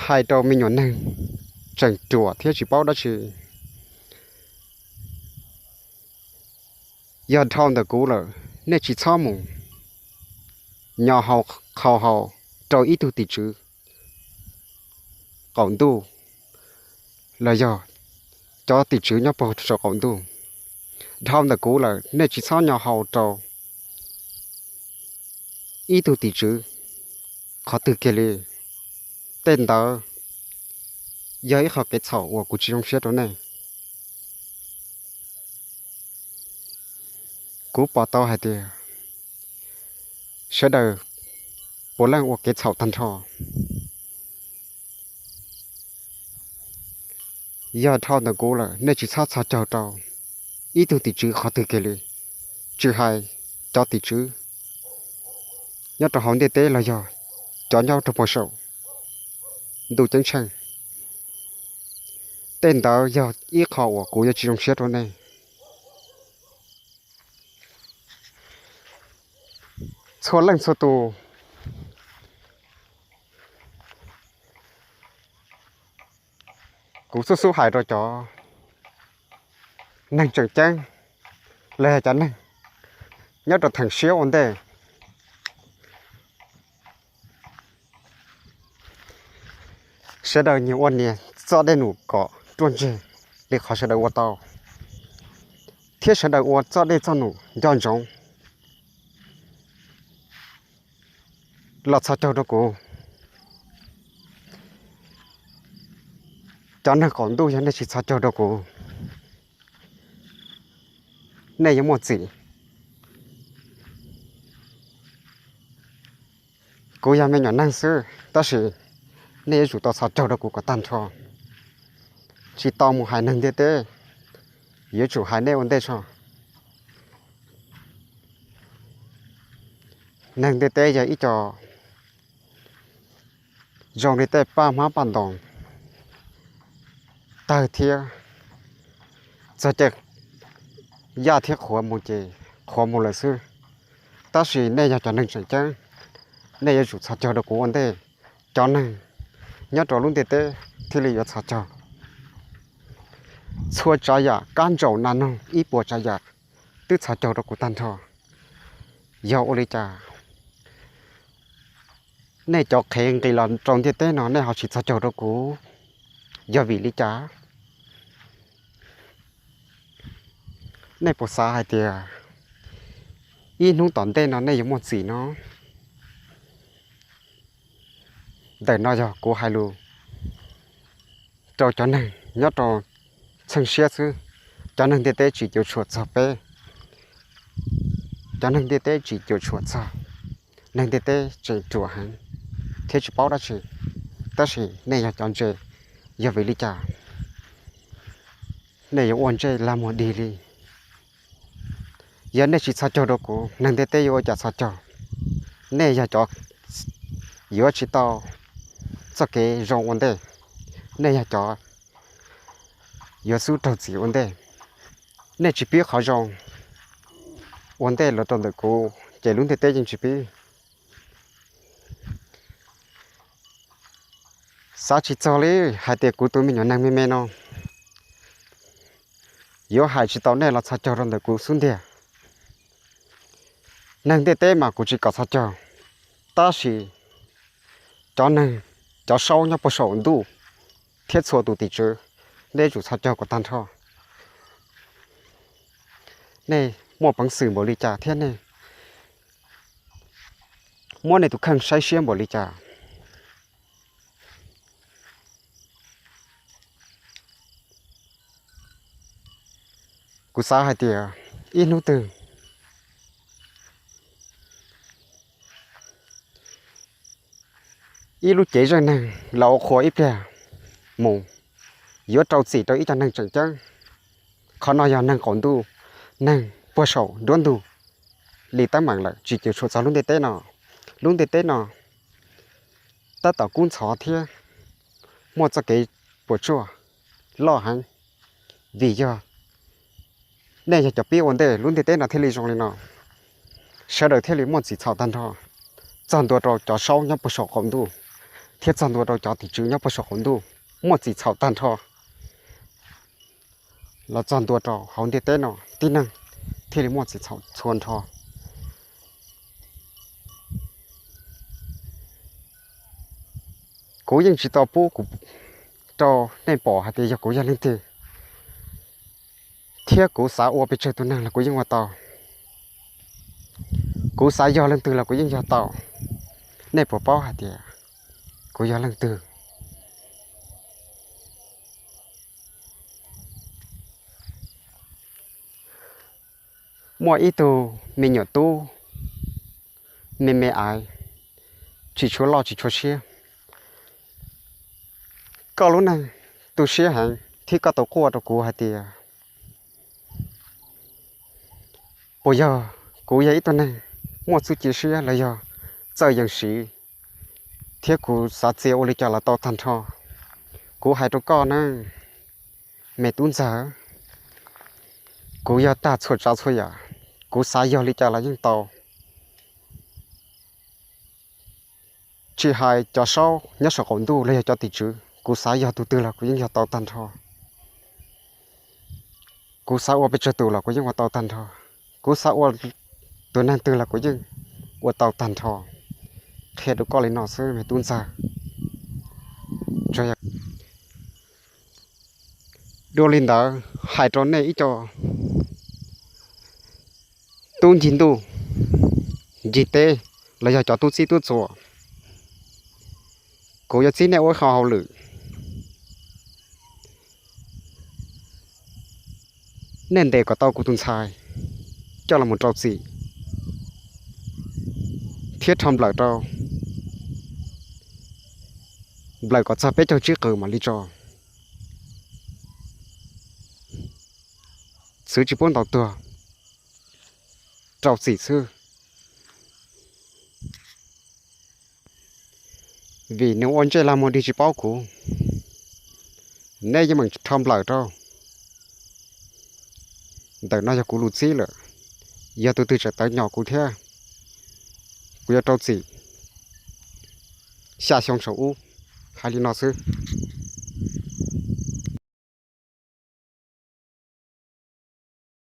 hais rau me nyuam neeg tseem ruam thiab tsis paub dab tsi, yog dhau ntawm kuv lawm, nej tsis txhob mus nyo hau qhau hau rau ib tug tim tswv qaum ntuj los yog cov tim tswv nyob puag saum qaum ntuj. Dhau ntawm kuv lawm, nej tsis txhob nyo hau rau ib tug tim tswv qhov twg kiag li. Tej ntawd yog ib qho kev txhaum uas kuv tsis zoo siab rau nej. Kuv pom tau hais tias sawv daws puav leej ua kev txhaum tag nrho. Yog dhau ntawm kuv lawm, nej tsis txhob txhos caug rau ib tug tim tswv qhov twg kiag li, tsis hais cov tim tswv nyob rau hauv ntiaj teb los yog cov nyob rau puag saum ntuj ceeb tsheej. Tej ntawd yog ib qho uas kuv yuav tsis zoo siab rau nej. Txhua leej txhua tus, kuv xub xub hais rau cov neeg tseem ceeb los yog cov neeg nyob rau theem siab ua ntej, sawv daws nyias ua nias txoj dej num kom ruaj ntseg li qhov sawv daws ua tau, thiab sawv daws ua txoj dej txoj num nco ntsoov los txhos caug rau kuv. Cov neeg qaum ntuj, yog nej tsis txhos caug rau kuv, nej yuav muaj txim. Kuv yog me nyuam neeg xwb, tab sis nej yuav tsum tau txhos caug rau kuv kom tag nrho. Tsis tau mus hais neeg ntiaj teb, yuav tsum hais nej ua ntej tso. Neeg ntiaj teb yog ib co zoo li tej paj hmab paj ntoos tawg thiab txog caij yaj thiab qhuav mus ces qhuav mus lawm xwb. Tab sis nej yog cov neeg tseem ceeb, nej yuav tsum txhos caug rau kuv ua ntej, cov neeg nyob rau lub ntiaj teb thiaj li yuav txhos caug. Txhua tsav yam kab ntsaum nas noog ib puas tsav yam twb txhos caug rau kuv tag nrho. Yog ua li cas nej cov qhev nqis los rau ntiaj teb no nej ho tsis txhos caug rau kuv? Yog vim li cas? Nej puas xav hais tias ib hnub tom ntej no nej yuav muaj txim no? Ntawm no yog kuv hais lus rau cov neeg nyob rau txheej siab xwb. Cov neeg ntiaj teb tsis cuam tshuam txog peb. Cov neeg ntiaj teb tsis cuam tshuam txog. Neeg ntiaj teb tseem ruam heev thiab tsis paub dab tsi, tab sis nej yog cov ntse. Yog vim li cas nej yuav ua ntsej lag muag dig li? Yog nej tsis txhos caug rau kuv, neeg ntiaj teb yuav ua cas txhos caug? Nej yog cov yuav tsis tau txoj kev zoo ua ntej, nej yog cov yuav xub raug txim ua ntej. Nej tsis pib qhov zoo ua ntej los rau ntawm kuv ces lub ntiaj teb yeej tsis pib. Xav tsis txog li hais tias kuv tus me nyuam neeg me me no yuav hais tsis tau nej los txhos caug rau ntawm kuv xub ntiag. Neeg ntiaj teb mas kuv tsis kom txhos caug, tab sis cov neeg, cov saub nyob puag saum ntuj thiab txhua tus tim tswv, nej yuav tsum txhos caug kom tag nrho. Nej muaj peev xwm npaum li cas thiab nej muab nej tus kheej saib siab npaum li cas? Kuv xav hais tias ib hnub twg ib lub cev zeej neeg los ua qhua ib pliag mus yuav rau txim rau ib co neeg tseem ceeb. Qhov no yog neeg qaum ntuj, neeg puag saum nruab ntug li teeb meem lawm, tsis cuam tshuam txog lub ntiaj teb no. Lub ntiaj teb no tab tom kub ntxhov thiab muaj txoj kev puas tsuaj loj heev, vim yog nej yog cov pib ua ntej lub ntiaj teb no thiaj li zoo li no, sawv daws thiaj li muaj txim txhaum tag nrho, txog ntua rau cov saub nyob puag saum qaum ntuj. thiab txog ntua rau cov tim tswv nyob puag saum qaum ntuj muaj txim txhaum tag nrho. Los txog ntua rau hauv ntiaj teb no tib neeg thiaj li muaj txim txhaum txhua nrho. Kuv yeej tsis tau pub kuv rau nej pom hais tias yog kuv yog leej twg, thiab kuv xav ua pes tsawg tus neeg los kuv yeej ua tau. Kuv xav yog leej twg los kuv yeej yog tau. Nej puas paub hais tias kuv yog leej twg? Muaj ib tug me nyuam tub me me aiv, tsis tshua loj tsis tshua siab. Koj lub neej tu siab heev thiab koj tau quaj rau kuv hais tias puas yog kuv yog ib tug neeg muaj txuj ci siab los yog txawj yees siv, thiab kuv xav txia ua li cas los tau tag nrho. Kuv hais rau koj na, me tub ntxawg, kuv yog tag txhua tsav txhua yam, kuv xav yog li cas los yeej tau. Tsis hais cov saub nyob saum qaum ntuj los yog cov tim tswv, kuv xav yog tus twg los kuv yeej yog tau tag nrho. Kuv xav ua pes tsawg tus los kuv yeej ua tau tag nrho. Kuv xav ua tus neeg twg los kuv yeej ua tau tag nrho. Qhia rau koj li no xwb me tub ntxawg. Dua li ntawd hais rau nej ib co tub ncig ntuj ncig teb los yog cov tub txib tub txuas, kuv yuav txib nej ua ib qho hauj lwm. Nej ntes kom tau kuv tus ntxhais coj los mus rau txim thiab rho nplawm rau, nplawm kom txog peb caug tsib qws mam li tso. Txwv tsis pub ntaus tuag, rau txim xwb. Vim nws ua ntsej lag muag dig tsis paub kuv, nej yeej meem rho nplawm rau. Ntawm no yog kuv lus txib lawm, yog tus twg tseem tawv nyom kuv thiab, kuv yuav rau txim xya xyoo saum ub. Hais li no xwb.